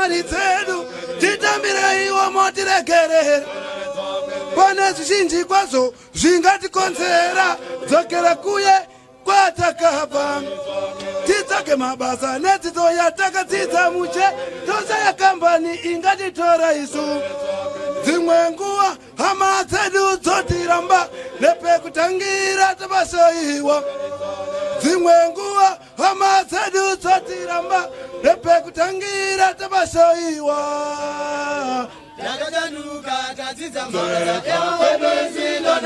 neshamwari dzedu titambireiwo motiregerera pane zvizhinji kwazvo zvingatikonzera dzokera kuye kwatakabva titsvage mabasa nedzidzo yatakadzidza mushe toshaya kambani ingatitora isu dzimwe nguva hama dzedu dzotiramba nepekutangira tabasaiwa dzimwe nguva hama dzedu dzotiramba nepekutangira tabasaiwa Takachanuka tadzidza mabasa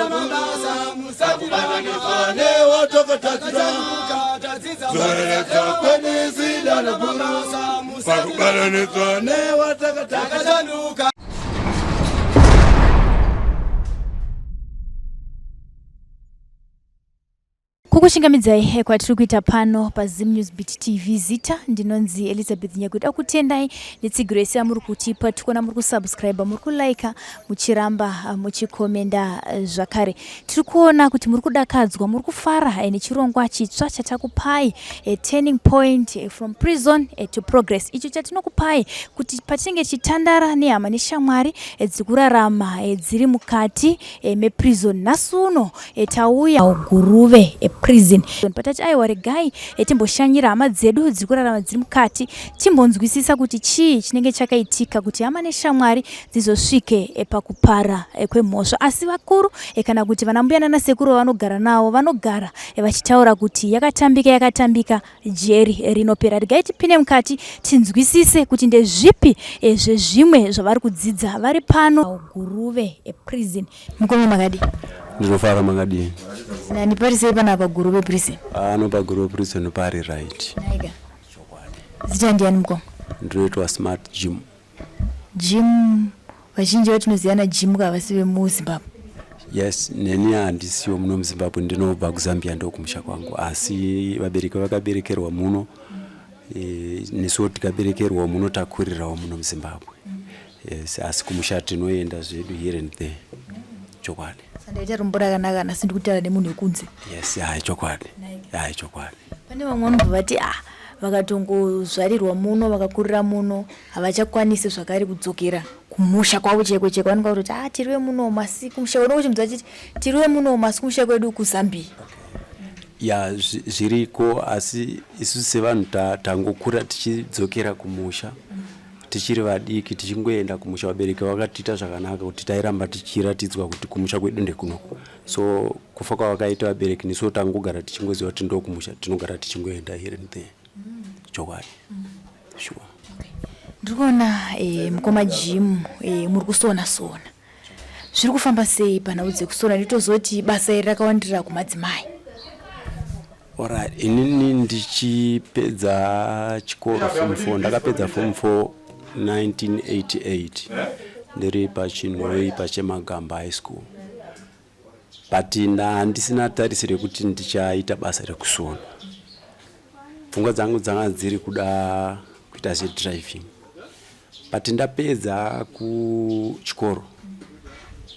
mabasa musatibatanidza newatokatadzira tadzidza zoreredza kwenisida mabasa pakubatanidzwa newatakatadzira takachanuka. Kukuchingamidzai kwatiri kuita pano paZim News Beat TV. Zita ndinonzi Elizabeth Nyakuda. Kutendai netsigiro yese yamuri kutipa. Tikuona muri kusubscribe, muri kulike, muchiramba muchikomenda zvakare. Tiri kuona kuti muri kudakadzwa, muri kufara nechirongwa chitsva chatakupai, Turning Point from Prison to Progress. Icho chatinokupai kuti patinenge tichitandara nehama neshamwari dziri kurarama dziri mukati meprison. Nhasi uno tauya Guruve prison patati aiwa regai timboshanyira hama dzedu dziri kurarama dziri mukati timbonzwisisa kuti chii chinenge chakaitika kuti hama neshamwari dzizosvike pakupara kwemhosva. Asi vakuru kana kuti vana mbuya nanasekuru vanogara navo vanogara vachitaura kuti yakatambika yakatambika jeri rinopera. Regai tipinde mukati tinzwisise kuti ndezvipi zvezvimwe zvavari kudzidza vari pano Guruve prison. Mukoma makadii? Ndinofara, makadii? Nani pari sei panapa Guruve prison? Ano paGuruve prison pari right. Naika. Zita ndiani mukoma? Ndinoitwa Smart Jim. Jim, vazhinji vatinoziyana Jim kavasi vemuZimbabwe. Yes, neni handisiwo muno muZimbabwe, ndinobva kuZambia, ndokumusha kwangu, asi vabereki vakaberekerwa muno, nesuwo tikaberekerwawo muno, takurirawo muno muZimbabwe. Yes, asi kumusha tinoenda zvedu here and there, chokwadi. Sandaita rombo rakanaka nhasi ndikutaura nemunhu wekunze. Yes, hai chokwadi, hai chokwadi. Pane vamwe vanobva vati ah, vakatongozvarirwa muno vakakurira muno havachakwanisi zvakare kudzokera kumusha kwavo chaiko chaiko. Vanonga kutoti ah, tiriwe muno asi kumusha kwedu, kuchimbidza vachiti tiriwe muno asi kumusha kwedu kuZambia. Ya, zviriko, asi isusu sevanhu tangokura tichidzokera kumusha tichiri vadiki, tichingoenda kumusha. Vabereki vakatiita zvakanaka kuti tairamba tichiratidzwa kuti kumusha kwedu ndekunoku. So kufa kwavakaita vabereki, nesuwo tangogara tichingoziva kuti ndokumusha, tinogara tichingoenda here and there, chokwadi, sure. Ndiri kuona mukoma Jim muri kusona sona. Zviri kufamba sei panhau dzekusona? Nditozoti basa iri rakawandira kumadzimai. Alright, inini ndichipedza chikoro form 4, ndakapedza form 4 1988 ndiri paChinhoyi paChemagamba High School, but ndandisina tarisiro yekuti ndichaita basa rekusona. Pfungwa dzangu dzanga dziri kuda kuita zvedriving, but ndapedza kuchikoro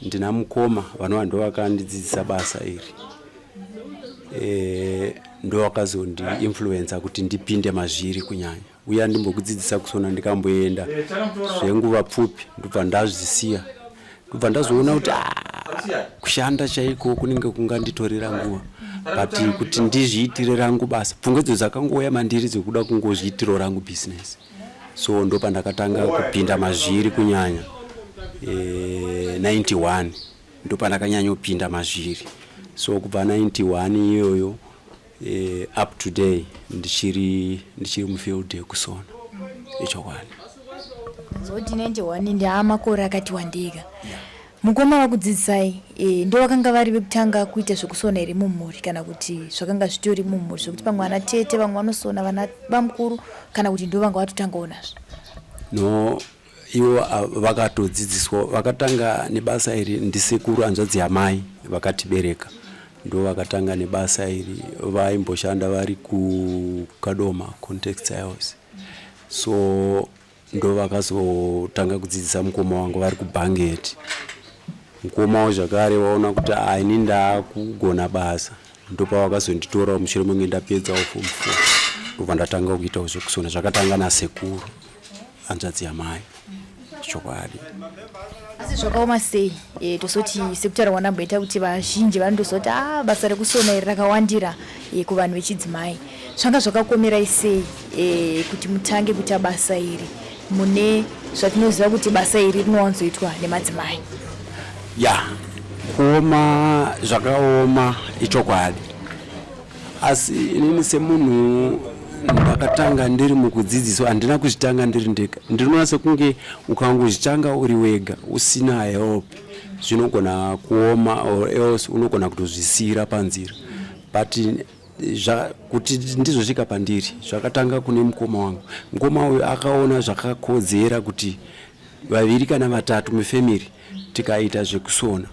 ndina mukoma vanova ndo vakandidzidzisa basa iri, ndo vakazondiinfluensa kuti ndipinde mazviri kunyanya. Uye andimbokudzidzisa kusona, ndikamboenda zvenguva pfupi, ndobva ndazvisiya, ndobva ndazoona kuti ah, kushanda chaiko kunenge kunganditorera nguva, but kuti ndizviitire rangu basa. Pfungwa idzo dzakangouya mandiri dzekuda kungozviitirawo rangu business, so ndo pandakatanga kupinda mazviri kunyanya. 91 ndo pandakanyanyopinda mazviri, so kubva 91 iyoyo up to day ndichiri mufield yekusona, ichokwadi. Zoti 91 ndaamakore akati wandeka. Mukoma vakudzidzisai ndo vakanga vari vekutanga kuita zvekusona here mumhuri, kana kuti zvakanga zvitori mumhuri zvekuti pamwe vana tete vamwe vanosona, vana bamukuru, kana kuti ndo vanga vatotangawo nazvo? No, ivo vakatodzidziswa. Vakatanga nebasa iri ndisekuru, hanzvadzi yamai vakatibereka, ndo vakatanga nebasa iri. Vaimboshanda vari kuKadoma Contextiles, so ndo vakazotanga kudzidzisa mukoma wangu vari kuBanket. Mukoma zvakare vaona kuti ah, ini ndaakugona basa, ndopavakazonditorawo mushure menge ndapedzawo form 4, ndobva ndatanga kuitawo zvekusona. Zvakatanga nasekuru. hanzvadzi yamai chokwadi. Asi zvakaoma sei e, tozoti sekutaura kwandamboita kuti vazhinji vanotozoti a ah, basa rekusona iri rakawandira e, kuvanhu vechidzimai. Zvanga zvakakomerai sei e, kuti mutange kuita basa iri mune zvatinoziva kuti basa iri rinowanzoitwa nemadzimai? Ya, kuoma zvakaoma ichokwadi, asi inini semunhu ndakatanga ndiri mukudzidziswa, handina kuzvitanga ndiri ndega. Ndinoona sekunge ukangozvitanga uri wega usina help zvinogona kuoma, or else unogona kutozvisiyira panzira. But kuti ndizosvika pandiri zvakatanga kune mukoma wangu. Mukoma uyu akaona zvakakodzera kuti vaviri kana vatatu mufamily tikaita zvekusona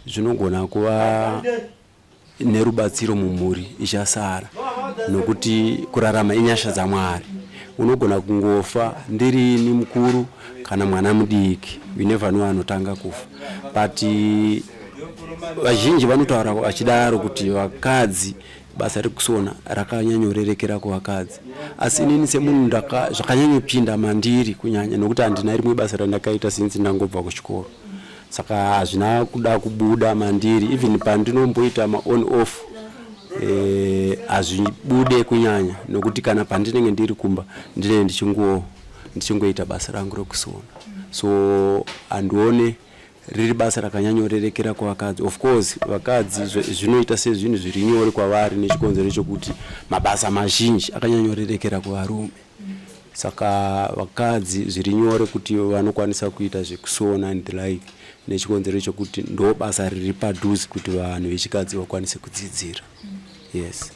zvinogona kuva nerubatsiro mumhuri ichasara, nokuti kurarama inyasha dzaMwari. Unogona kungofa ndirini mukuru kana mwana mudiki, you never know anotanga kufa. But vazhinji vanotaura vachidaro kuti vakadzi basa rekusona rakanyanyorerekera kuvakadzi, asi inini semunhu zvakanyanyopinda mandiri kunyanya nokuti handina rimwe basa randakaita since ndangobva kuchikoro, saka hazvina kuda kubuda mandiri. Even pandinomboita maon off hazvibude kunyanya, nokuti kana pandinenge ndiri kumba ndinenge ndichingoita basa rangu rekusona. So handione riri basa rakanyanyorerekera kuvakadzi. Of course vakadzi zvinoita sezvinhu zviri nyore kwavari nechikonzero chokuti mabasa mazhinji akanyanyorerekera kuvarume, saka vakadzi zviri nyore kuti vanokwanisa kuita zvekusona and the like, nechikonzero chokuti ndo basa riri padhuze kuti vanhu vechikadzi vakwanise kudzidzira, yes.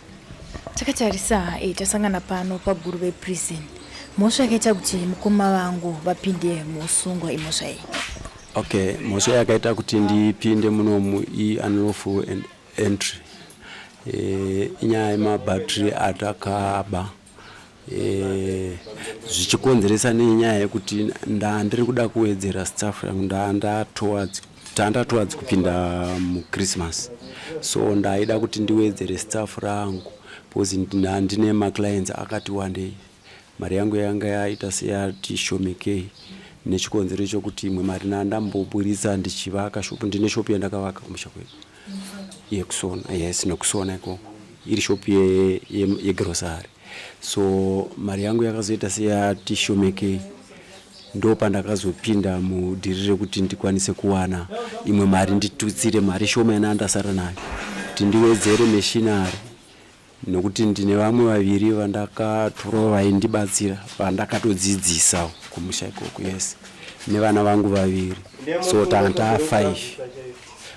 Takatarisa tasangana pano paGuruve Prison. Mhosva yakaita kuti mukoma vangu vapinde muusungwa imhosva iyi? Okay, mhosva yakaita kuti ndipinde munomu iunlawful entry. Inyaya yemabhatiri atakaba, zvichikonzeresa nenyaya yekuti ndandiri kuda kuwedzera staff yangu. Tanda towards kupinda muChristmas, so ndaida kuti ndiwedzere staff rangu because ndine maclients akati wandei. Mari yangu yanga yaita seyati shomekei nechikonzero chokuti imwe mari ndandamboburitsa ndichivaka shop. Ndine shop yandakavaka kumusha kwedu yekusona, yes, nekusona ikoko, iri shop yegrocery. So mari yangu yakazoita seyati shomekei, ndo pandakazopinda mudhiri rekuti ndikwanise kuwana imwe mari, nditutsire mari shoma yanandasara nayo kuti ndiwedzere machinery, nokuti ndine vamwe vaviri vandakatora vaindibatsira vandakatodzidzisa kumusha ikoko, yes, nevana vangu vaviri. So tanga taa 5,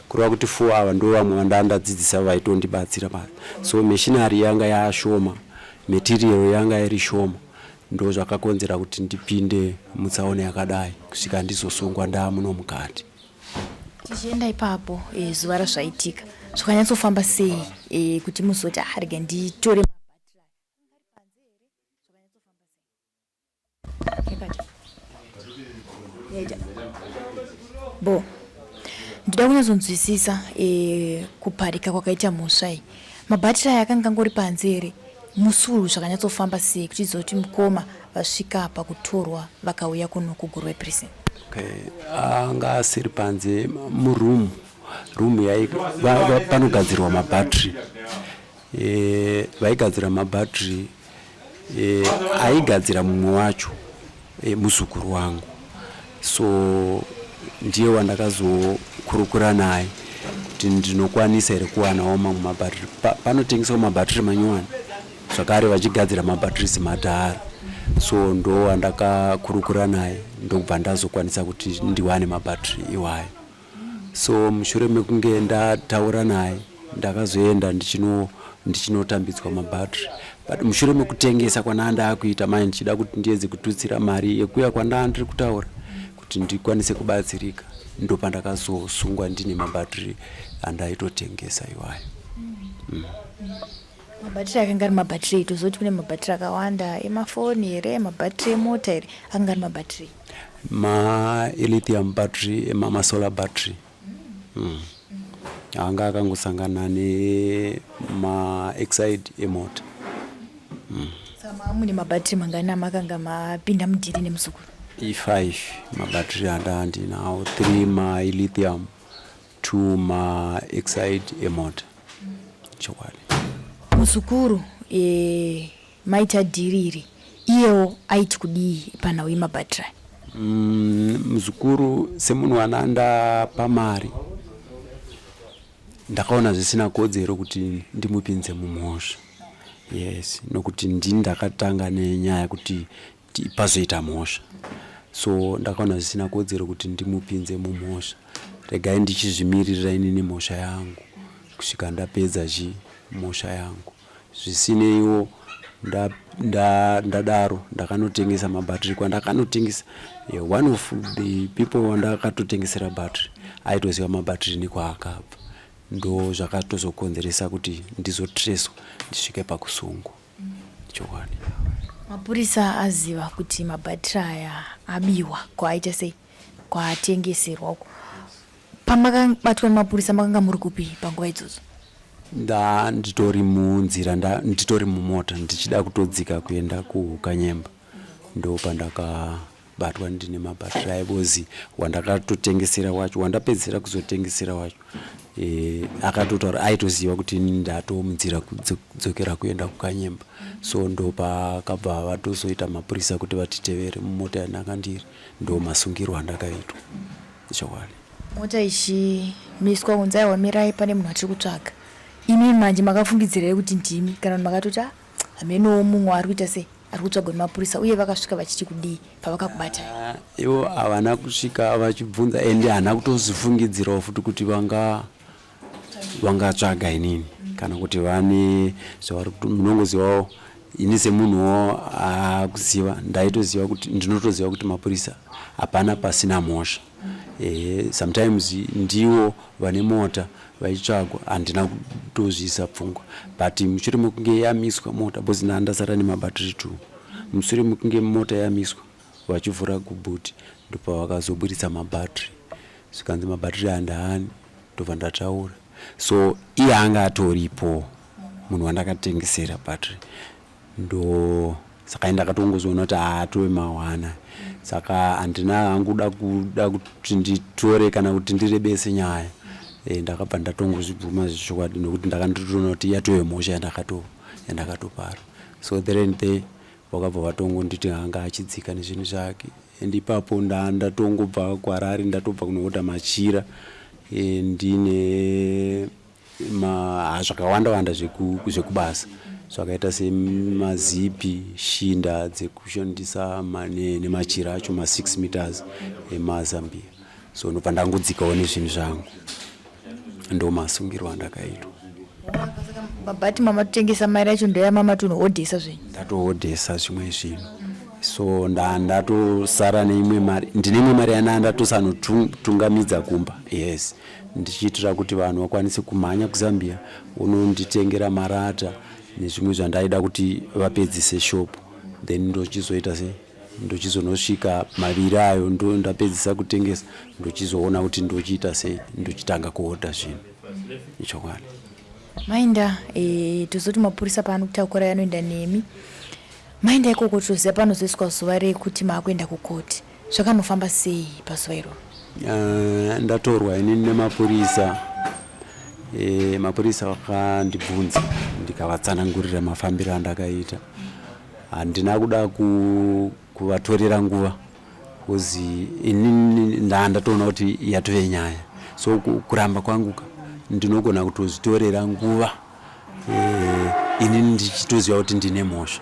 kureva kuti 4 ava ndo vamwe vandandadzidzisa vaitondibatsira basa. So machinery yanga yaashoma, material yanga iri shoma, ndo zvakakonzera kuti ndipinde mutsaona yakadai kusvika ndizosungwa ndaamuno mukati. Tichienda ipapo, zuva razvaitika zvakanyatsofamba sei kuti muzoti, ah, rega nditore mabhatiri aya? Anga ari panze here? Zvakanyatsofamba sei? Yakati. Yaita. Bo ndoda kunyatsonzwisisa kuparika kwakaita mhosva iyi. Mabhatiri aya akanga angori panze here musi uyu? Zvakanyatsofamba sei kuti izoti mukoma vasvika pakutorwa vakauya kuno kuGuruve Prison? Okay, anga asiri panze, muroom. Room yai panogadzirwa mabhatiri, vaigadzira mabhatiri, aigadzira mumwe wacho muzukuru wangu, so ndiye wandakazokurukura naye kuti ndinokwanisa here kuwanawo mamwe mabhatiri. Panotengeswa mabhatiri manyowani zvakare vachigadzira mabhatiri madhara, so ndo wandakakurukura naye, ndokubva ndazokwanisa kuti ndiwane mabhatiri iwayo. So mushure mekunge ndataura naye ndakazoenda ndichinotambidzwa mabhatiri, but mushure mekutengesa kwandaa ndaakuita mai, ndichida kuti ndiedze kututsira mari yekuya kwandaa ndiri kutaura kuti ndikwanise kubatsirika, ndopandakazosungwa ndine mabhatiri andaitotengesa iwayo. Mabhatiri akanga ari mabhatiri ei? Tozoti kune mabhatiri akawanda emafoni here, mabhatiri emota here? Akanga ari mabhatiri ei? Malithium battery, masolar battery. Anga akangosangana nemaexide emota. Saka mune mabhatiri mangani amakanga mapinda mudhiri nemuzukuru? I5 mabattery anda ndinawo, 3 ma-lithium, 2 ma-exide emota, chokwadi. Muzukuru maita dhiri iri, iyewo aiti kudii panhau yemabhatiri? Muzukuru semunhu wanandapa mari, ndakaona zvisina kodzero kuti ndimupinze mumhosva, yes, nokuti ndini ndakatanga nenyaya kuti pazoita mhosva. So ndakaona zvisina kodzero kuti ndimupinze mumhosva. Regai ndichizvimiririra inini mhosva yangu kusvika ndapedza chi mhosva yangu. Zvisineiwo ndadaro ndakanotengesa mabhatiri. Kwandakanotengesa, one of the people wandakatotengesera bhatiri aitoziva mabhatiri nekwaakabva. Ndo zvakatozokonzeresa kuti ndizotreswa, ndisvike pakusungwa, chokwadi. Mapurisa aziva kuti mabhatiri aya abiwa, kwaaita sei, kwaatengeserwa uko, pamakabatwa nemapurisa makanga muri kupi panguva idzodzo? Nda nditori munzira, nditori mumota ndichida kutodzika kuenda kuKanyemba. Ndo pandakabatwa ndine mabhatiri aibozi wandakatotengesera wacho, wandapedzisira kuzotengesera wacho, akatotaura, aitoziva kuti ini ndatomunzira kudzokera kuenda kuKanyemba. So ndo pakabva vatozoita mapurisa kuti vatitevere mumota yandanga ndiri. Ndo masungirwo andakaitwa, chokwadi. Mota ichimiswa kunzi, "Aiwa, mirai, pane munhu atiri kutsvaga," imi manje makafungidzira kuti ndimi, kana kuti makatoti, "Ah, hamenowo mumwe ari kuita sei, ari kutsvagwa nemapurisa"? Uye vakasvika vachiti kudii pavakakubatai? Ah, ivo havana kusvika vachibvunza, ende hana kutozvifungidzirawo futi kuti vangatsvaga inini kana kuti vane zvavari munongozivawo ini semunhuwo akuziva, ndaitoziva kuti, ndinotoziva kuti mapurisa hapana pasina mhosva. Sometimes ndiwo vane mota vaitsvagwa, handina kutozviisa pfungwa, but mushure mekunge yamiswa mota, because ndandasara nemabhatiri 2, mushure mekunge mota yamiswa, vachivhura kuboot, ndopavakazoburitsa mabhatiri. Zvikanzi mabhatiri handaani, ndobva ndataura. So iye anga atoripo munhu wandakatengesera bhatiri. Ndo saka ndakatongozoona kuti haatove mawana. Saka handina hangu kuda kuti nditore kana kuti ndirebese nyaya. Ndakabva ndatongozvibvuma zvechokwadi, nokuti ndakandotoona kuti yatove mhosva yandakatopara. So there and there vakabva vatongonditi anga achidzika nezvinhu zvake. And ipapo ndatongobva kuHarare, ndatobva kunohodha machira, ndine zvakawanda wanda zvekubasa zvakaita semazipi, shinda dzekushandisa nemachira acho ma6 meters emazambia. So ndobva ndangodzikawo nezvinhu zvangu. Ndo masungirwo andakaitwa. Mabhati mamatotengesa, mari yacho ndoyamamatonohodhesa zvenyu? Ndatohodhesa zvimwe zvinhu. So ndatosara neimwe mari, ndine imwe mari yana ndatosanotungamidza kumba, yes, ndichiitira kuti vanhu vakwanise kumhanya kuZambia unonditengera marata nezvimwe zvandaida kuti vapedzise shop. Then ndochizoita sei, ndochizonosvika maviri ayo, ndo ndapedzisa kutengesa, ndochizoona kuti ndochiita sei, ndochitanga kuhodha zvinhu, ichokwadi. Mainda, tozoti mapurisa paanokutakura anoenda nemi, maenda ikoko, toziva panozoiswa zuva rekuti maakuenda kukoti. Zvakanofamba sei pazuva iroro? Ndatorwa inini nemapurisa. Mapurisa vakandibvunza, ndikavatsanangurira mafambiro andakaita. Handina kuda kuvatorera nguva, because inini ndatoona kuti yatove nyaya. So kuramba kwangu ka, ndinogona kutozvitorera nguva, inini ndichitoziva kuti ndine mhosva.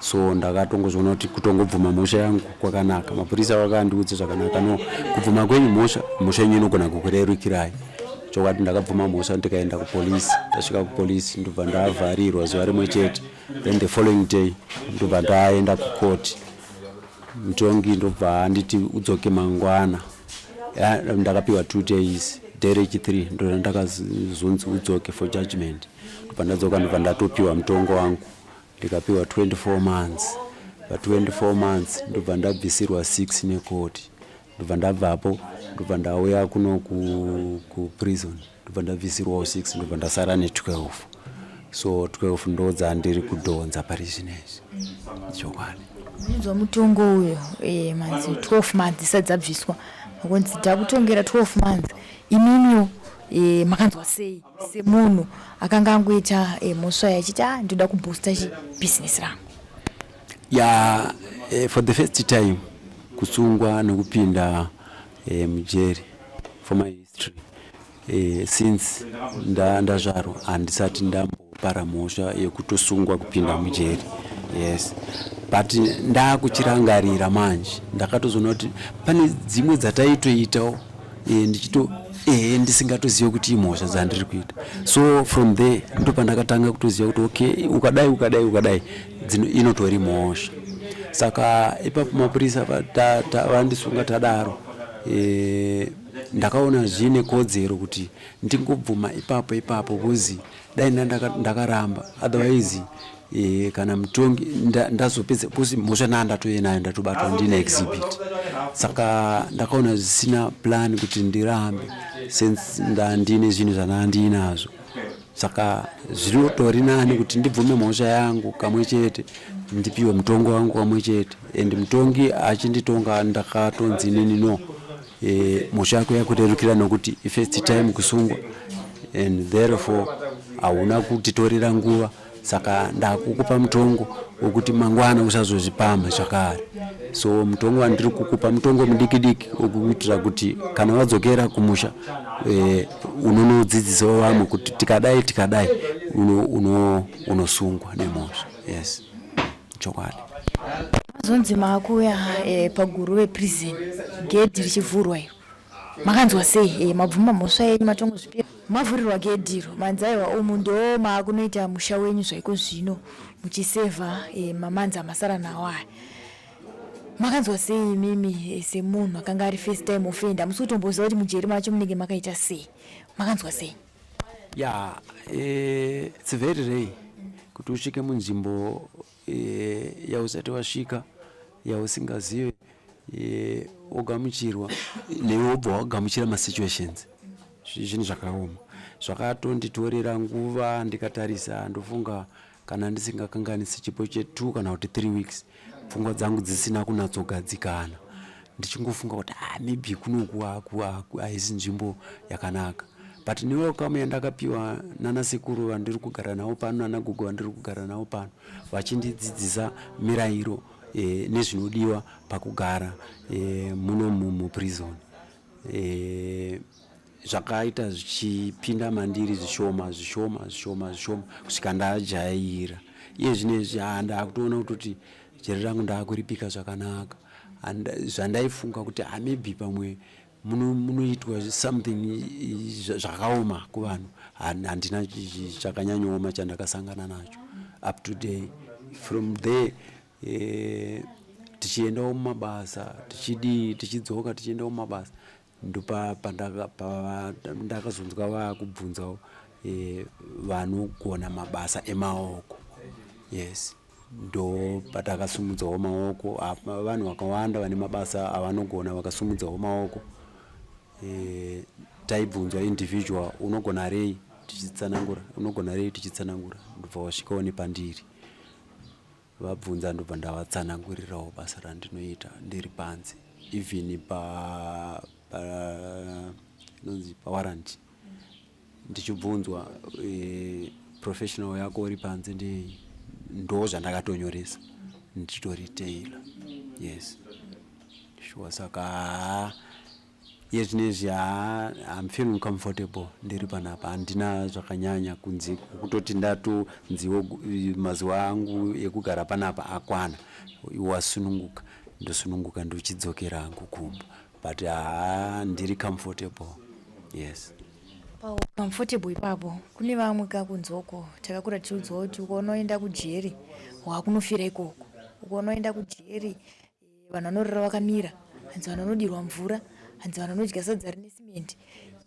So ndakatongozviona kuti kutongobvuma mhosva yangu kwakanaka. Mapurisa vakandiudza zvakanaka, "No, kubvuma kwenyu mhosva, mhosva yenyu inogona kukurerukirai." Chokwadi, ndakabvuma mhosva, ndikaenda kupolisi. Ndasvika kupolisi, ndobva ndavharirwa zuva rimwe chete. Then the following day ndobva ndaenda kukoti. Mutongi ndobva anditi udzoke mangwana. Ndakapiwa 2 days, day rechi3 ndo ndakazonzi udzoke for judgment. Ndobva ndadzoka, ndobva ndatopiwa mutongo wangu, ndikapiwa 24 months. Pa24 months ndobva ndabvisirwa 6 nekoti. Ndobva ndabvapo, ndobva ndauya kuno kuprison, ndobva ndabvisirwawo 6, ndobva ndasara ne12. So 12 ndo dzandiri kudhonza pari zvinezvi, chokwadi. Inzwa mutongo uyo manzi 12 months isati dzabviswa, makunzi takutongera 12 months. Imimiwo makanzwa sei semunhu akanga angoita mhosva yachiti a ndoda kuboosta chibhizinesi rangu? Ya, for the first time kusungwa nokupinda mujeri for my history, since ndazvarwa handisati ndambopara mhosva yekutosungwa kupinda mujeri. Yes, but ndakuchirangarira manje, ndakatozoona kuti pane dzimwe dzataitoitawo ndichito ehe ndisingatozive kuti imhosva dzandiri kuita. So from there ndo pandakatanga kutoziva kuti okay, ukadai, ukadai, ukadai, inotori mhosva. Saka ipapo mapurisa vandisunga tadaro, ndakaona zvine kodzero kuti ndingobvuma ipapo ipapo, because dai ndakaramba otherwise, kana mutongi ndazopedza, because mhosva naa ndatouye nayo, ndatobatwa ndine exhibit. Saka ndakaona zvisina plan kuti ndirambe since ndandine zvinhu zvandaa ndiinazvo. Saka zvinotori nani kuti ndibvume mhosva yangu kamwe chete, ndipiwe mutongo wangu kamwe chete. And mutongi achinditonga, ndakatonzi nini no, mhosva yako yakurerukira nokuti ifirst time kusungwa and therefore hauna kutitorera nguva. Saka ndakukupa mutongo wekuti mangwana usazozvipamha zvakare. So mutongo wandiri kukupa mutongo mudiki diki wekuitira kuti kana wadzokera kumusha, unonodzidzisawo vamwe kuti tikadai, tikadai, unosungwa nemhosva. Yes, chokwadi. Mazonzi maakuuya paGuruve Prison, gedhi richivhurwa iro, makanzwa sei? Mabvuma mhosva yenyu, matongozvipira, mavhurirwa gedhiro, manzi aiwa, umu ndo maakunoita musha wenyu zvaiko zvino, muchisevha mamanzi amasara nawo aya. Makanzwa sei imimi semunhu akanga ari first time offender, musi kutomboziva kuti mujeri macho munenge makaita sei? Makanzwa sei? Ya, it's very rare kuti usvike munzvimbo yausati wasvika, yausingazive, wogamuchirwa newe, wobva wagamuchira masituations. Zvinhu zvakaoma, zvakatonditorera nguva. Ndikatarisa, ndofunga kana ndisingakanganisi, chipo che2 kana kuti 3 weeks pfungwa dzangu dzisina kunatsogadzikana, ndichingofunga kuti ah, maybe kunoku haisi nzvimbo yakanaka. But newelcome yandakapiwa nanasekuru vandiri kugara navo pano, nanagogo vandiri kugara navo pano, vachindidzidzisa mirayiro nezvinodiwa pakugara muno muprison, zvakaita zvichipinda mandiri zvishoma zvishoma zvishoma zvishoma kusvika ndajaira. Iye zvinezvi ha, ndakutoona kutoti jeri rangu ndaakuripika zvakanaka. Zvandaifunga kuti ha, maybe pamwe munoitwa something zvakaoma kuvanhu, handina chakanyanyooma chandakasangana nacho up to day. From there, tichiendawo mumabasa, tichidii, tichidzoka, tichiendawo mumabasa, ndopandakazonzwa vaakubvunzawo vanogona mabasa emaoko. Yes, ndo patakasumudzawo maoko. Vanhu vakawanda vane mabasa avanogona vakasumudzawo maoko. Taibvunzwa individual, unogona rei, tichitsanangura, unogona rei, tichitsanangura, ndobva wasvikawo nepandiri. Vabvunza, ndobva ndavatsanangurirawo basa randinoita ndiri panze, even pa inonzi pawarrant, ndichibvunzwa professional yako uri panze ndei, ndo zvandakatonyoresa, ndichitori tailor. Yes, sure. Saka haa, iye zvinezvi haa, I'm feeling comfortable ndiri panapa. Handina zvakanyanya kunze kutoti ndatonziwo mazuva angu ekugara panapa akwana, wasununguka. Ndosununguka, ndochidzokera hangu kumba, but haa, ndiri comfortable, yes. Pacomfortable ipapo, kune vamwe kakunzoko takakura tichiudzwa kuti ukaonoenda kujeri wakunofira ikoko, ukaonoenda kujeri vanhu vanorara vakamira, hanzi vanhu vanodirwa mvura, hanzi vanhu vanodya sadza rine simendi.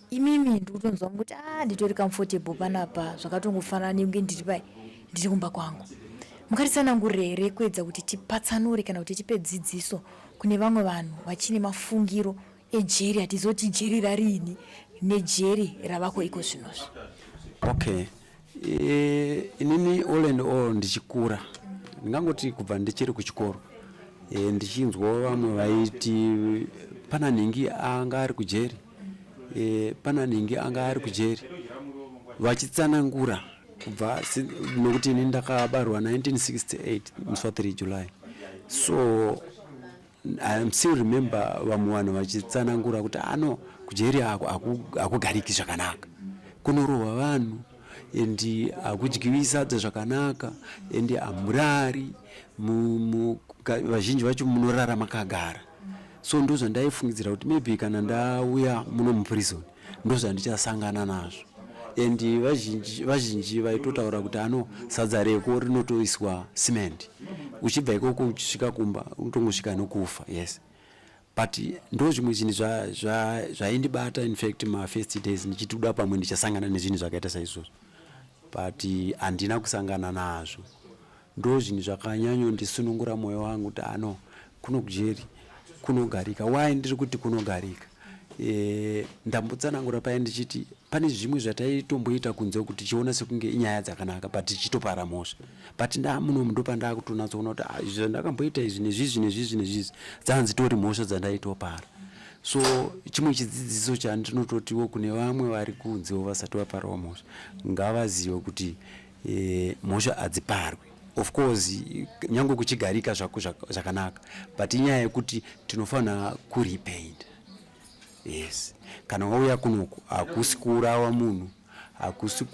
Imimi ndikutonzwa mukuti a, nditori comfortable panapa, zvakatongofanana nekunge ndiri pai, ndiri kumba kwangu. Mukatitsanangurira here kuedza kuti tipatsanure kana kuti tipe dzidziso kune vamwe vanhu vachine mafungiro ejeri, hatizoti jeri rarini nejeri ravako iko zvinozvi? Okay, inini all and all ndichikura, ndingangoti kubva ndichiri kuchikoro. Ndichinzwawo vamwe vaiti pana nhingi anga ari kujeri, pana nhingi anga ari kujeri, vachitsanangura kubva nokuti ini ndakabarwa 1968 musi wa3 July. So I still remember vamwe vanhu vachitsanangura kuti ano kujeri hakugariki zvakanaka, kunorohwa vanhu and hakudyiwi sadza zvakanaka and hamurari, vazhinji vacho munorara makagara. So ndo zvandaifungidzira kuti maybe kana ndauya muno muprison ndo zvandichasangana nazvo. And vazhinji vaitotaura kuti ano sadza reko rinotoiswa cement, uchibva ikoko uchisvika kumba unotongosvika nokufa. Yes, but ndo zvimwe zvinhu zvaindibata. In fact, mafirst days ndichiti kuda pamwe ndichasangana nezvinhu zvakaita saizvozvo, but handina kusangana nazvo. Ndo zvinhu zvakanyanyondisunungura mwoyo wangu kuti ano kuno kujeri kunogarika. Why ndiri kuti kunogarika? Ndambotsanangura paya ndichiti pane zvimwe zvataitomboita kunze kuti tichiona sekunge inyaya dzakanaka, but tichitopara mhosva. But ndamunomu ndopandaakutonatsoona kuti, ah, izvi zvandakamboita izvi nezvizvi nezvizvi nezvizvi dzanzitori mhosva dzandaitopara. So chimwe chidzidziso chandinototiwo kune vamwe vari kunzewo vasati vaparawo mhosva, ngavazive kuti mhosva hadziparwi. Of course, nyange kuchigarika zvako zvakanaka, but inyaya yekuti tinofanira kurepent. Yes, kana wauya kunoku hakusi kuurawa munhu, hakusi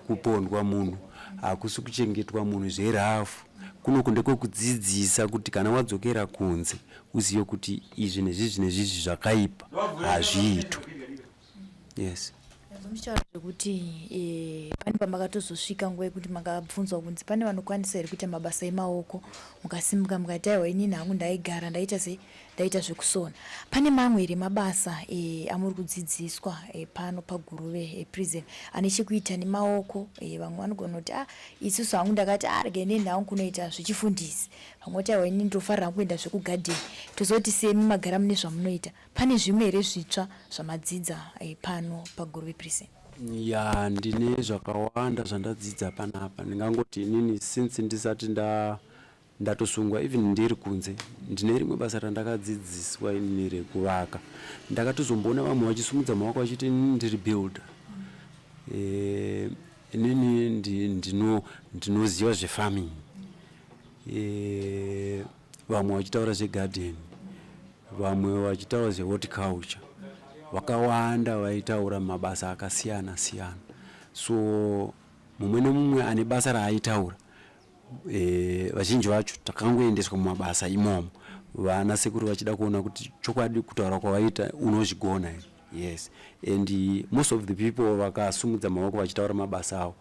kupondwa munhu, hakusi kuchengetwa munhu zverafu. Kunoku ndekwekudzidzisa kuti kana wadzokera kunze uzive kuti izvi nezvizvi nezvizvi zvakaipa, hazviitwi. Yes. Muchitaura zvekuti pane pamakatozosvika nguva yekuti makabvunzwa kunzi pane vanokwanisa here kuita mabasa emaoko, mukasimuka mukati, "Aiwa, inini hangu ndaigara ndaita sei, ndaita zvekusona." Pane mamwe here mabasa amuri kudzidziswa pano paGuruve Prison ane chekuita nemaoko? Vamwe vanogona kuti, "Ah, isusu hangu ndakati, ah, rega inini hangu kunoita zvechifundisi." Vamwe voti, "Aiwa, inini ndofarira hangu kuenda zvekugadheni." Tozoti semi magara mune zvamunoita, pane zvimwe here zvitsva zvamadzidza pano paGuruve Prison? Ya, ndine zvakawanda zvandadzidza panapa. Ndingangoti inini since ndisati ndatosungwa, even ndiri kunze, ndine rimwe basa randakadzidziswa inini rekuvaka. Ndakatozomboona vamwe vachisimudza maoko vachiti, "Inini ndiri builder, inini ndinoziva zvefarming." Vamwe vachitaura zvegarden, vamwe vachitaura zvehorticulture. Vakawanda vaitaura mabasa akasiyana siyana. So mumwe nemumwe ane basa raaitaura. Vazhinji vacho takangoendeswa mumabasa imomo, vana sekuru vachida kuona kuti chokwadi kutaura kwavaita unozvigona here. Yes, and most of the people vakasumudza maoko vachitaura mabasa avo,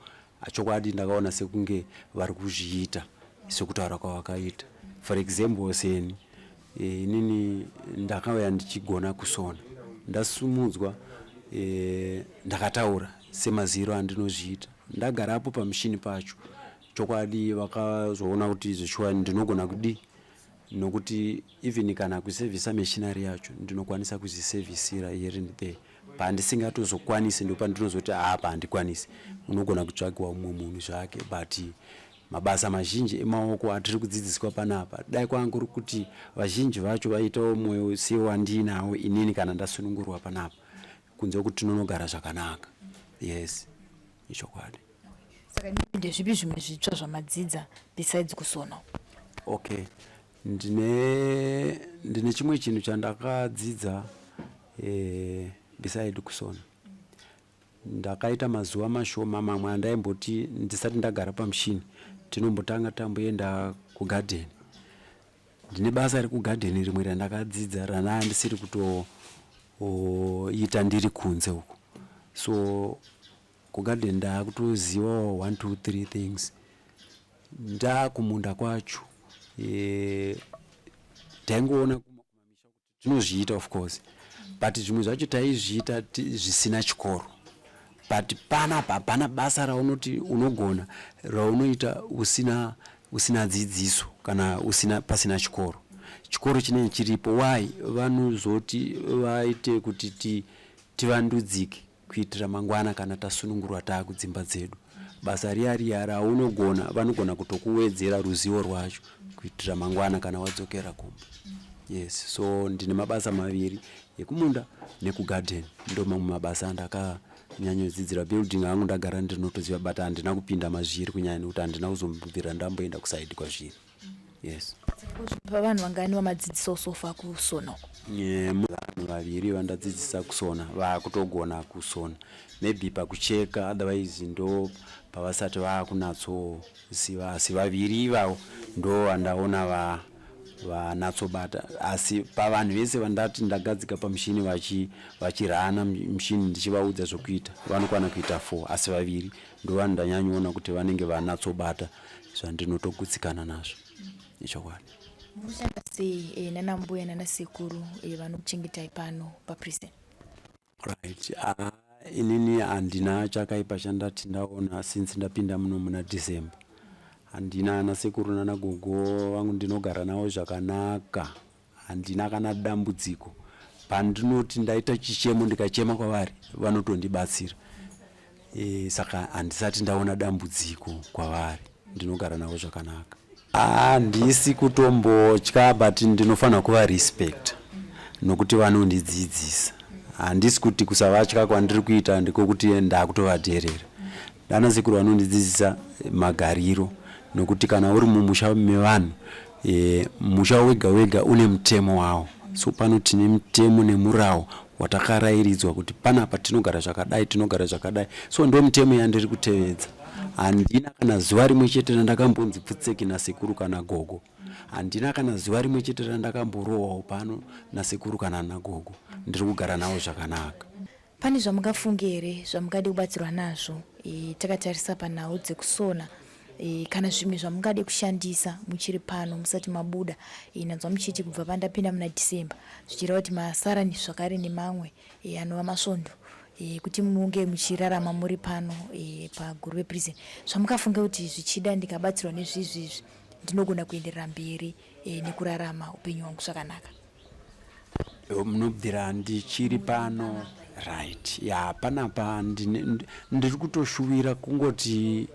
chokwadi ndakaona sekunge vari kuzviita sekutaura kwavakaita. For example, seni inini ndakauya ndichigona kusona. Ndasumudzwa, ndakataura semaziro andinozviita. Ndagarapo pamushini pacho, chokwadi vakazoona kuti zveshuwa ndinogona kudii, nokuti even kana kusevhisa machinery yacho ndinokwanisa kuzvisevhisira here and there. Pandisingatozokwanisi ndopandinozoti, "Apa handikwanisi, unogona kutsvagiwa mumwe munhu zvake." But mabasa mazhinji emaoko atiri kudzidziswa panapa, dai kwanga kuri kuti vazhinji vacho vaitawo mwoyo sewandinawo inini kana ndasunungurwa panapa, kunze kwekuti tinonogara zvakanaka. Yes, ichokwadi. Saka ndezvipi zvimwe zvitsva zvamadzidza besides kusona? Okay, ndine chimwe chinhu chandakadzidza beside kusona. Ndakaita mazuva mashoma mamwe andaimboti ndisati ndagara pamushini tinombotanga tamboenda kugadheni. Ndine basa rekugadheni rimwe randakadzidza ranaa ndisiri kutoita ndiri kunze uku. So kugadheni ndaakutozivawo one two three things. Ndaakumunda kwacho, taingoona kumamisha kuti tinozviita, of course, but zvimwe zvacho taizviita zvisina chikoro. But panapa hapana basa raunoti unogona raunoita usina dzidziso kana usina pasina chikoro. Chikoro chinenge chiripo. Why? Vanozoti vaite kuti tivandudzike kuitira mangwana kana tasunungurwa taakudzimba dzedu, basa riya riya raunogona vanogona kutokuwedzera ruzivo rwacho. Kuitira mangwana kana wadzokera kumba. Yes, so ndine mabasa maviri, ekumunda nekugarden. Ndo mamwe mabasa andakanyanyodzidzira. Building hangu ndagara ndinotoziva, but handina kupinda mazviri kunyanya nekuti handina kuzombobvira ndamboenda kusaidi kwazviri. Yes. Vanhu vangani vamadzidzisawo so far kusona uko? Vanhu vaviri vandadzidzisa kusona, vaakutogona kusona, maybe pakucheka, otherwise ndo pavasati vaakunatsoziva. Asi vaviri ivavo ndo vandaona vanatsobata. Asi pavanhu vese vandati ndagadzika pamushini vachirana mushini, ndichivaudza zvokuita, vanokwana kuita 4, asi vaviri ndo vanhu ndanyanyoona kuti vanenge vanatsobata zvandinotogutsikana nazvo, ichokwadi. Munoshanda sei nana mbuya nana sekuru vanokuchengetai pano paprison? Right, inini handina chakaipa chandati ndaona since ndapinda muno muna December. Handina. Ana sekuru nana gogo vangu ndinogara navo zvakanaka, handina kana dambudziko. Pandinoti ndaita chichemo, ndikachema kwavari, vanotondibatsira. Saka handisati ndaona dambudziko kwavari, ndinogara navo zvakanaka. Handisi kutombotya, but ndinofanira kuva respect nokuti vanondidzidzisa. Handisi kuti kusavatya kwandiri kuita ndikokuti ndakutovadherera. Dana sekuru vanondidzidzisa magariro, nokuti kana uri mumusha mevanhu, musha wega wega une mutemo wawo. So pano tine mutemo nemurawo watakarayiridzwa kuti panapa tinogara zvakadai, tinogara zvakadai. So ndo mitemo yandiri kutevedza. Handina kana zuva rimwe chete randakambonzi pfutseki nasekuru kana gogo. Handina kana zuva rimwe chete randakamborohwawo pano nasekuru kana nagogo. Ndiri kugara navo zvakanaka. Pane zvamungafunge here zvamungade kubatsirwa nazvo, takatarisa panhau dzekusona, kana zvimwe zvamungade kushandisa muchiri pano musati mabuda? Nanzwa muchiti kubva pandapinda muna December, zvichireva kuti masara zvakare nemamwe anova masvondo kuti munge muchirarama muri pano paGuruve Prison. Zvamungafunge kuti zvichida ndikabatsirwa nezvizvizvi ndinogona kuenderera mberi nekurarama upenyu hwangu zvakanaka? Munobvira ndichiri pano, right? Ya, panapa ndiri kutoshuvira kungoti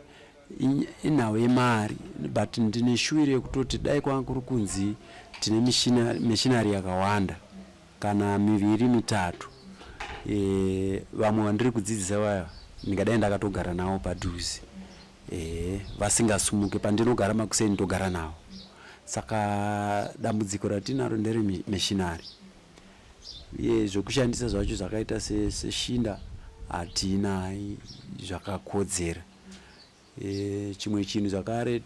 inhau yemari, but ndine shuwiro yekutoti dai kwanga kuri kunzi tine machinery yakawanda, kana miviri, mitatu, vamwe vandiri kudzidzisa vaya ndingadai ndakatogara navo padhuze, vasingasumuke. Pandinogara makuseni ndogara navo. Saka dambudziko ratinaro nderemachinery, uye zvokushandisa zvacho zvakaita seshinda hatina zvakakodzera. Chimwe chinhu zvakare,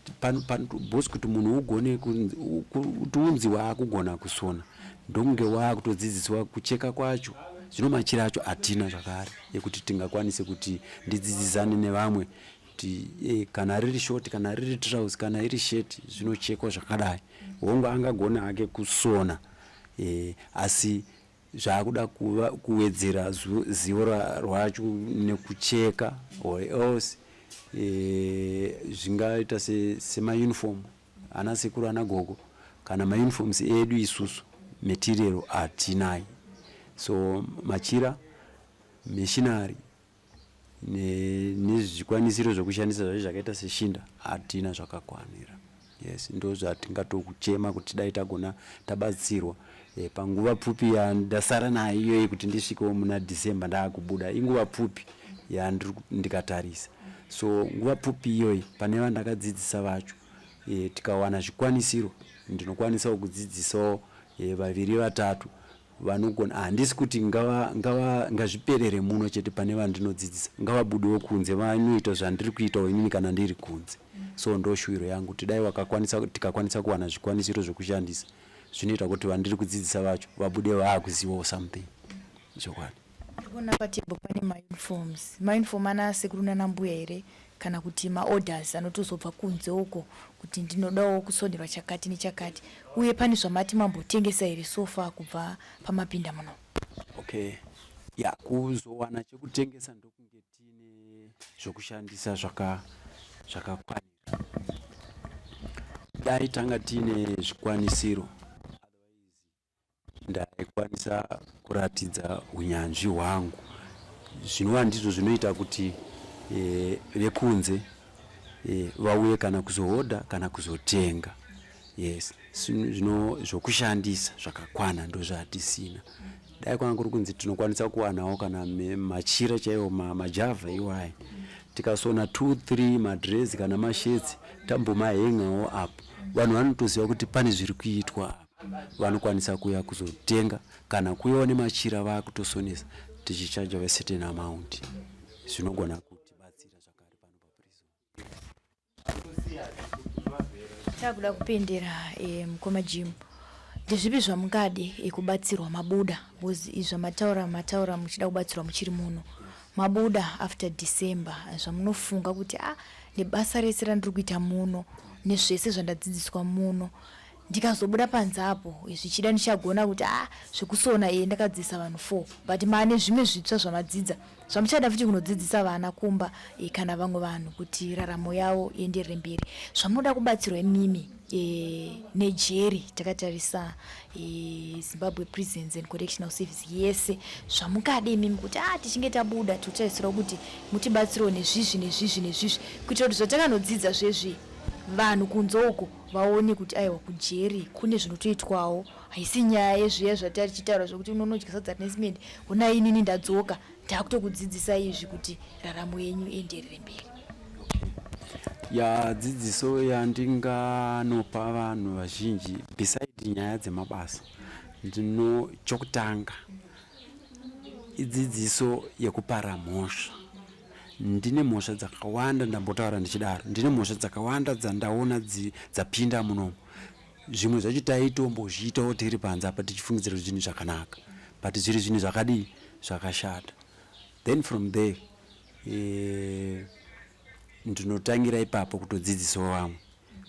boss, kuti munhu ugone kuti unzi waakugona kusona, ndokunge waakutodzidziswa kucheka kwacho. Zvino machira acho hatina zvakare ekuti tingakwanise kuti ndidzidzisane nevamwe kuti kana riri short, kana riri trouse, kana iri shirt, zvinochekwa zvakadai. Hongu, angagona hake kusona, asi zvaakuda kuwedzera zivo rwacho nekucheka, or else zvingaita semauniform ana sekuru, ana gogo, kana mauniforms edu isusu, material hatinai. So machira, machinery nezvikwanisiro zvokushandisa zvacho zvakaita seshinda hatina zvakakwanira. Yes, ndo zvatingatokuchema kuti dai tagona tabatsirwa panguva pfupi yandasara nayo iyoyi kuti ndisvikewo muna December ndaakubuda. Inguva pfupi yandiri ndikatarisa. So nguva pfupi iyoyi, pane vandakadzidzisa vacho, tikawana zvikwanisiro, ndinokwanisawo kudzidzisawo vaviri, vatatu vanogona. Handisi kuti ngazviperere muno chete. Pane vandinodzidzisa ngavabudewo kunze vanoita zvandiri kuitawo inini kana ndiri kunze. So ndo shuwiro yangu kuti dai vakakwanisa, tikakwanisa kuwana zvikwanisiro zvokushandisa zvinoita kuti vandiri kudzidzisa vacho vabude vaakuzivawo something, chokwadi. Ndikuona patable pane mauniforms. Mauniform ana sekuru nanambuya here, kana kuti maorders anotozobva kunze uko kuti ndinodawo kusonerwa chakati nechakati? Uye pane zvamati mambotengesa here so far kubva pamapinda muno? Okay, ya, kuzowana chekutengesa ndokunge tiine zvokushandisa zvakakwanira. Dai tanga tiine zvikwanisiro, ndaikwanisa kuratidza unyanzvi hwangu, zvinova ndizvo zvinoita kuti vekunze vauye kana kuzohodha kana kuzotenga. Yes, zvino zvokushandisa zvakakwana ndozvatisina. Dai kwanga kuri kunzi tinokwanisa kuwanawo kana machira chaiwo, majavha iwaya, tikasona 2 3 madress kana mashirts, tambomahengawo apo, vanhu vanotoziva kuti pane zviri kuitwa apa. Vanokwanisa kuuya kuzotenga kana kuuyawo nemachira vaakutosonesa, tichichaja certain amount. Zvinogona kutibatsira zvakare pano paprison. Takuda kupendera, mukoma Jim, ndezvipi zvamungade kubatsirwa mabuda? Because izvi zvamataura, mataura muchida kubatsirwa muchiri muno. Mabuda after December, zvamunofunga kuti a nebasa rese randiri kuita muno nezvese zvandadzidziswa muno, ndikazobuda panze apo zvichida ndichagona kuti a zvekusona ndakadzidzisa vanhu four, but maane zvimwe zvitsva zvamadzidza zvamuchada futi kunodzidzisa vana kumba kana vamwe vanhu kuti raramo yavo ienderere mberi, zvamunoda kubatsirwa imimi nejeri, takatarisa Zimbabwe Prisons and Correctional Service yese, zvamungade imimi kuti a tichinge tabuda tinotarisirawo kuti mutibatsirewo nezvizvi, nezvizvi, nezvizvi, kuitira kuti zvatakanodzidza zvezvi vanhu kunze uko vaone kuti aiwa, kujeri kune zvinotoitwawo, haisi nyaya yezviya zvatari tichitaura zvokuti unonodya sadza rine simende. Honai, inini ndadzoka, ndakutokudzidzisa izvi kuti raramo yenyu ienderere mberi. Ya, dzidziso yandinganopa vanhu vazhinji beside nyaya dzemabasa, ndino chokutanga idzidziso yekupara mhosva. Ndine mhosva dzakawanda, ndambotaura ndichidaro, ndine mhosva dzakawanda dzandaona dzapinda munomu. Zvimwe zvacho taitombozviitawo tiri panze apa tichifungidzira kuti zvinhu zvakanaka, but zviri zvinhu zvakadii? Zvakashata. Then from there, ndinotangira ipapo kutodzidzisawo vamwe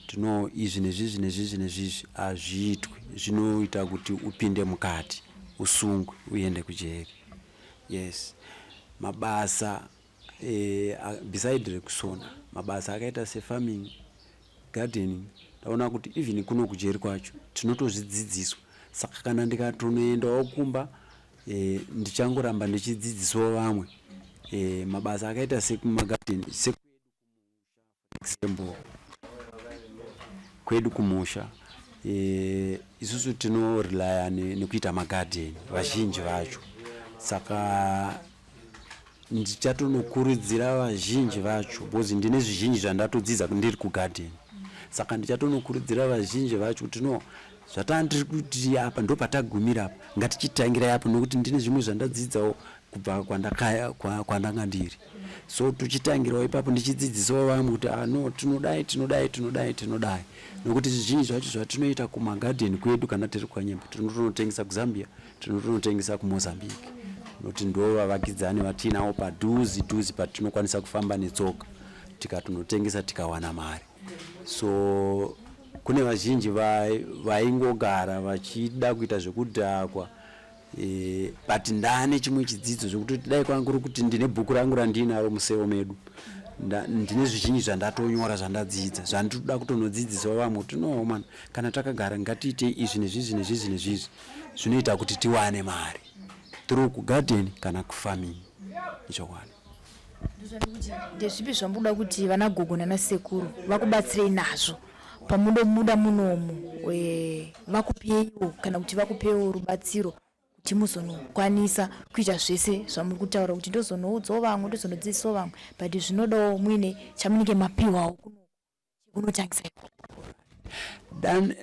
tino izvi nezvizvi nezvizvi nezvizvi hazviitwi, zvinoita kuti upinde mukati, usungwe, uende kujeri. Yes, mabasa beside rekusona, mabasa akaita sefarming, gardening, ndaona kuti even kuno kujeri kwacho tinotozvidzidziswa. Saka kana ndikatonoendawo kumba, ndichangoramba ndichidzidzisawo vamwe mabasa akaita sekumagadheni sekwedu kumusha. For example, kwedu kumusha, isusu tinorelya nekuita magadheni vazhinji vacho. Saka ndichatonokurudzira vazhinji vacho because ndine zvizhinji zvandatodzidza ndiri kugadheni. Saka ndichatonokurudzira vazhinji vacho kuti no, zvatanga tiri kuti apa ndo patagumira apa, ngatichitangirai apo, nokuti ndine zvimwe zvandadzidzawo kubva kwandanga ndiri. So tochitangirawo ipapo, ndichidzidzisawo vamwe kuti ah, no, tinodai, tinodai, tinodai, tinodai, nokuti zvizhinji zvacho zvatinoita kumagadheni kwedu kana tiri kwanyemba, tinotonotengesa kuZambia, tinotonotengesa kuMozambique, nokuti ndo vavakidzani vatiinawo padhuze dhuze patinokwanisa kufamba netsoka tikatonotengesa tikawana mari. So kune vazhinji vaingogara vachida kuita zvekudhakwa, but ndane chimwe chidzidzo zvekuti dai kwanga kuri kuti ndine bhuku rangu randinaro museo medu, ndine zvizhinji zvandatonyora zvandadzidza zvandinoda kutonodzidzisawo vamwe kuti no man, kana takagara ngatiitei izvi nezvizvi nezvizvi nezvizvi, zvinoita kuti tiwane mari through kugarden kana kufarming. Ichokwadi. Ndozvandikuti ndezvipi zvamunoda kuti vana gogo nanasekuru vakubatsirei nazvo pamunobuda munomu, vakupeiwo kana kuti vakupewo rubatsiro kuti muzonokwanisa kuita zvese zvamuri kutaura kuti ndozonoudzawo vamwe, ndozonodzidzisawo vamwe, but zvinodawo muine chamunenge mapiwawo kuno chekunotangisa ikoko?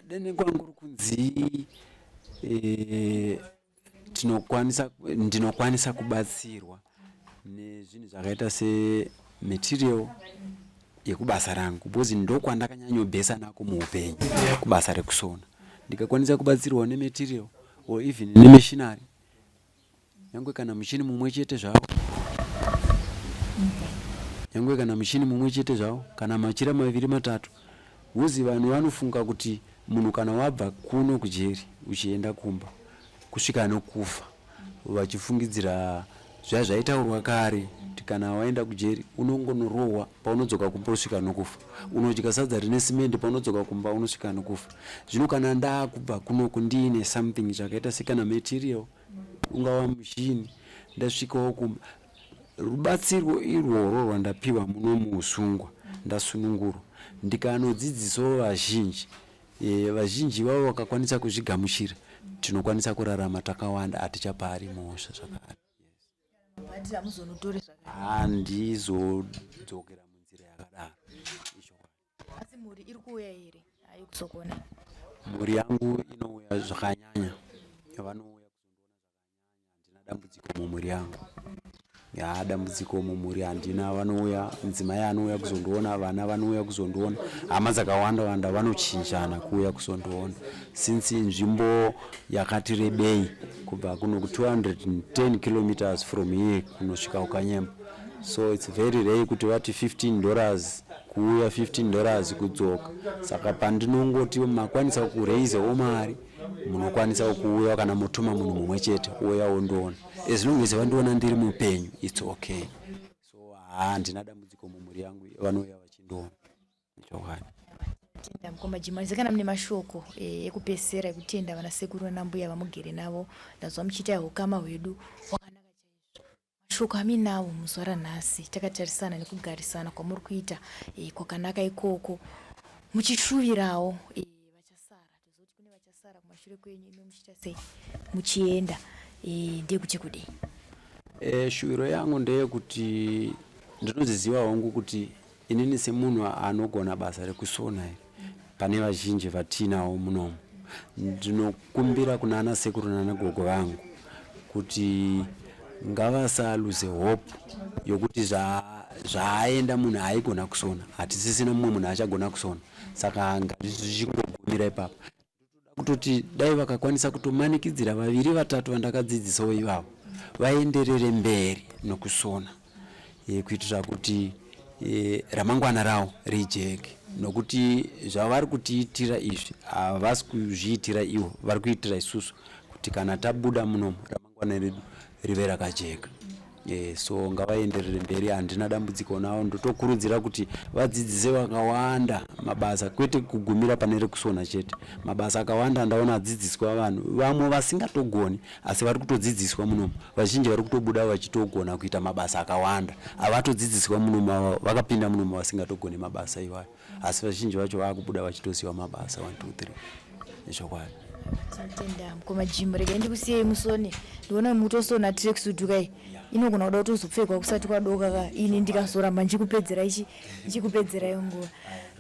Dene kwangu kuri kunzi tinokwanisa, ndinokwanisa kubatsirwa nezvinhu zvakaita sematerial yekubasa rangu, because ndokwandakanyanyobhesa nako muupenyu, kubasa rekusona. Ndikakwanisa kubatsirwawo nematerial or even nemachinery, nyange kana muchini mumwe chete zvawo, nyange kana muchini mumwe chete zvawo, kana machira maviri matatu, because vanhu vanofunga kuti munhu kana wabva kuno kujeri uchienda kumba kusvika nokufa, vachifungidzira zviya zvaitaurwa kare kuti kana waenda kujeri unongonorohwa, paunodzoka kumba usvika nokufa, unodya sadza rine simende, paunodzoka kumba unosvika nokufa. Zvino kana ndaakubva kunoku ndiine something zvakaita sekana material, ungava muchini, ndasvikawo kumba, rubatsiro irworwo rwandapiwa muno muusungwa, ndasunungurwa, ndikanodzidzisawo vazhinji. E, vazhinji vavo vakakwanisa kuzvigamuchira, tinokwanisa kurarama takawanda, hatichapari mhosva zvakare. Handizodzokera munzira yakadaro. Asi mhuri iri kuuya here haikuzokuona? Mhuri yangu inouya zvakanyanya, vanouya kuzondiona zvakanyanya. Handina dambudziko mumhuri yangu ya, dambudziko mumhuri handina. Vanouya, mudzimai anouya kuzondiona, vana vanouya kuzondiona, hama dzakawanda wanda vanochinjana kuuya kuzondiona, since nzvimbo yakati rebei kubva kuno ku 210 kilometers from here kunosvika kuKanyemba. So it's very rare kuti vati $15 kuuya, $15 kudzoka. Saka pandinongoti makwanisa kuraisawo mari, munokwanisa kuuya kana motuma munhu mumwe chete ouya ondiona. As long as vandiona ndiri mupenyu, it's okay. So handina dambudziko mumhuri yangu, vanouya vachindiona chokwadi. Tenda, mukoma Jimani. Kana mune mashoko ekupesera ekutenda vana sekuru nanambuya vamugere navo, ndazwa muchiita ukama hwedu hwakanaka chaizvo. Mashoko aminawo muzuva ranhasi, takatarisana nekugarisana kwamuri kuita kwakanaka ikoko, muchishuvirawo vachasara, tozoti kune vachasara kumashure kwenyu imi muchiita sei, muchienda, ndeyekuti kudii? Shuviro yangu ndeyekuti ndinoziziva hangu kuti inini semunhu anogona basa rekusona iri, pane vazhinji vatinawo munomu. Ndinokumbira kuna ana sekuru nana gogo vangu kuti ngavasaluze hope yokuti zvaaenda munhu aigona kusona, hatisisina mumwe munhu achagona kusona, saka ngazvichingogumira ipapo. Kutoti dai vakakwanisa kutomanikidzira vaviri vatatu vandakadzidzisawo ivavo vaenderere mberi nokusona, kuitira kuti ramangwana ravo rijeke, nokuti zvavari kutiitira izvi havasi kuzviitira ivo, vari kuitira isusu, kuti kana tabuda munomu ramangwana redu rive rakajeka. So ngavaenderere mberi, handina dambudziko navo. Ndotokurudzira kuti vadzidzise vakawanda mabasa, kwete kugumira pane rekusona chete. Mabasa akawanda ndaona adzidziswa vanhu vamwe vasingatogoni, asi vari kutodzidziswa munomu. Vazhinji vari kutobuda vachitogona kuita mabasa akawanda havatodzidziswa munomu. Ava vakapinda munomu vasingatogoni mabasa iwayo, asi vazhinji vacho vakubuda vachitoziva mabasa 1 2 3, nechokwadi. Tinotenda, mukoma Jim. Regai ndikusiyei musone, ndiona mutosona tracksuit kai inogona kuda kutozopfekwa kusati kwadoka ka. Ini ndikazoramba ndichikupedzera ichi, ndichikupedzerai nguva.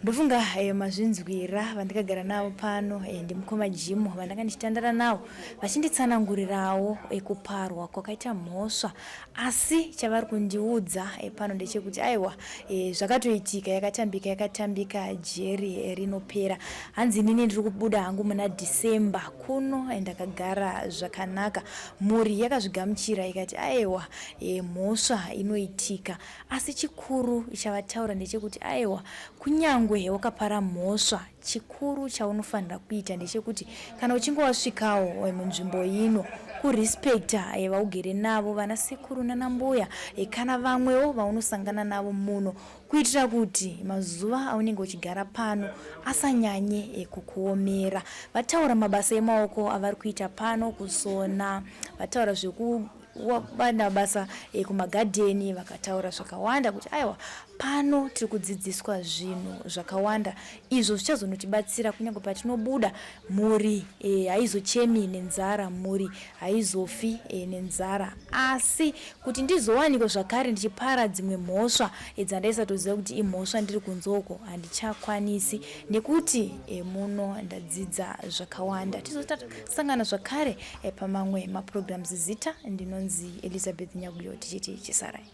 Ndofunga mazvinzwira vandakagara navo pano, ndimukoma Jim vandanga ndichitandara navo, vachinditsanangurirawo kuparwa kwakaita mhosva. Asi chavari kundiudza pano ndechekuti aiwa, zvakatoitika, yakatambika yakatambika, jeri rinopera. Hanzi inini ndiri kubuda hangu muna December kuno, ndakagara zvakanaka. Mhuri yakazvigamuchira ikati aiwa, mhosva inoitika, asi chikuru chavataura ndechekuti aiwa, kunyangwe wakapara mhosva, chikuru chaunofanira kuita ndechekuti kana uchinge wasvikawo munzvimbo ino, kurespekta vaugere navo, vana sekuru nanambuya, kana vamwewo vaunosangana navo muno, kuitira kuti mazuva aunenge uchigara pano asanyanye kukuomera. Vataura mabasa emaoko avari kuita pano, kusona, vataura zveku vana basa kumagadheni, vakataura zvakawanda kuti aiwa, pano tiri kudzidziswa zvinhu zvakawanda izvo zvichazonotibatsira kunyange patinobuda. Mhuri haizochemi nenzara, mhuri haizofi nenzara. Asi kuti ndizowanikwa zvakare ndichipara dzimwe mhosva dzandaisatoziva kuti imhosva ndiri kunzoko, handichakwanisi, nekuti muno ndadzidza zvakawanda. Tizosangana zvakare pamamwe maprograms. Zita ndinonzi Elizabeth Nyaguyo, tichiti chisarai.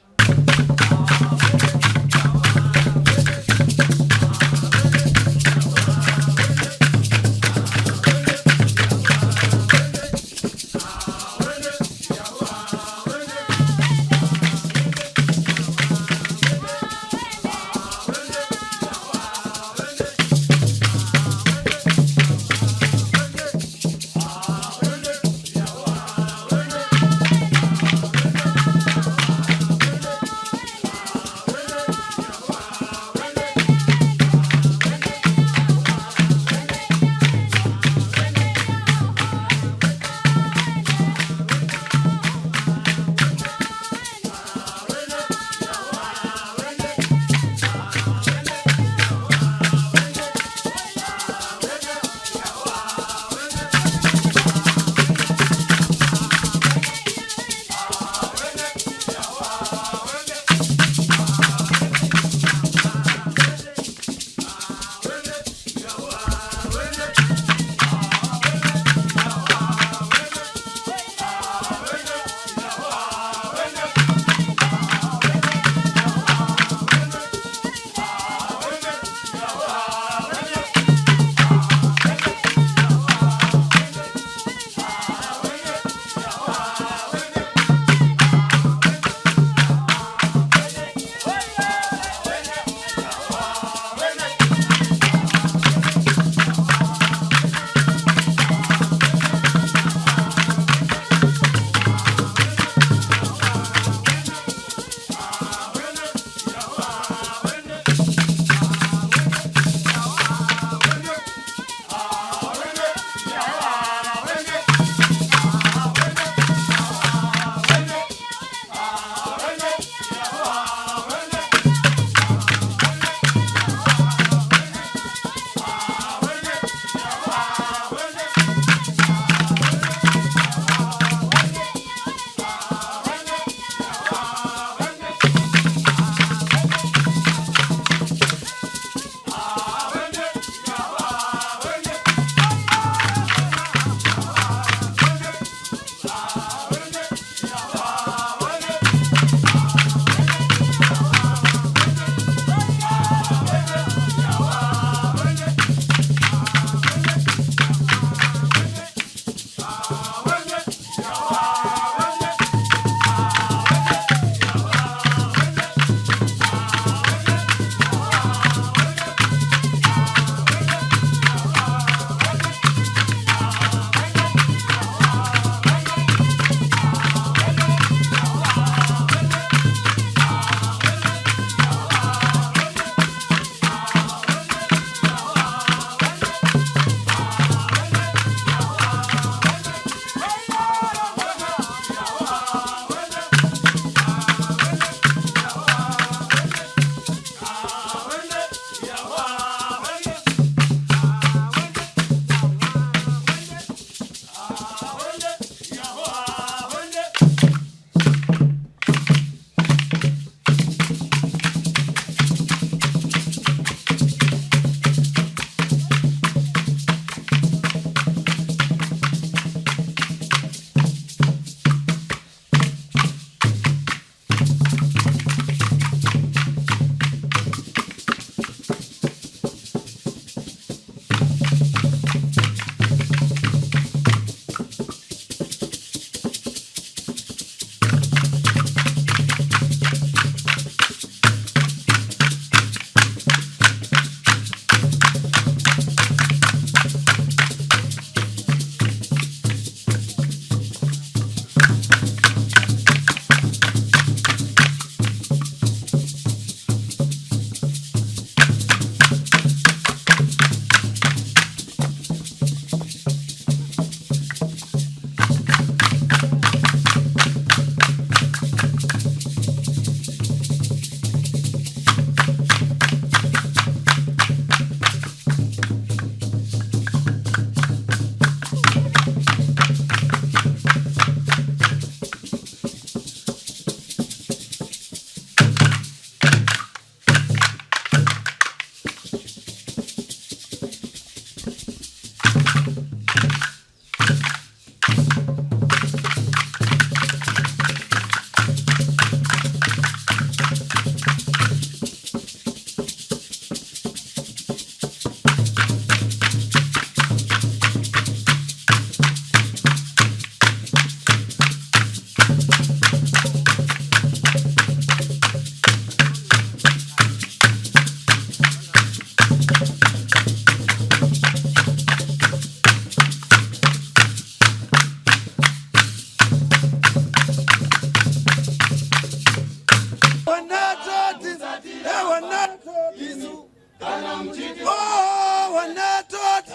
Oh, wanatoti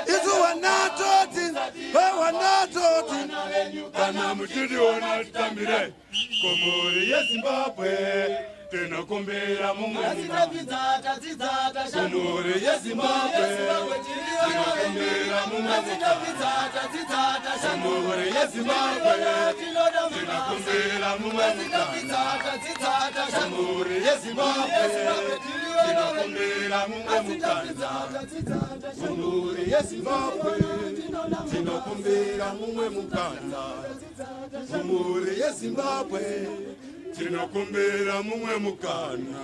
isu wanatoti wanatoti. Kana muchitiona titambire kumhuri yeZimbabwe, tinokumbira mumwe kumhuri yeZimbabwe, tinokumbira mumwe kumhuri yeZimbabwe, tinokumbira mumwe kumhuri yeZimbabwe, tinokumbira mumwe mukana kumhuri yeZimbabwe, tinokumbira mumwe mukana kumhuri yeZimbabwe, tinokumbira mumwe mukana.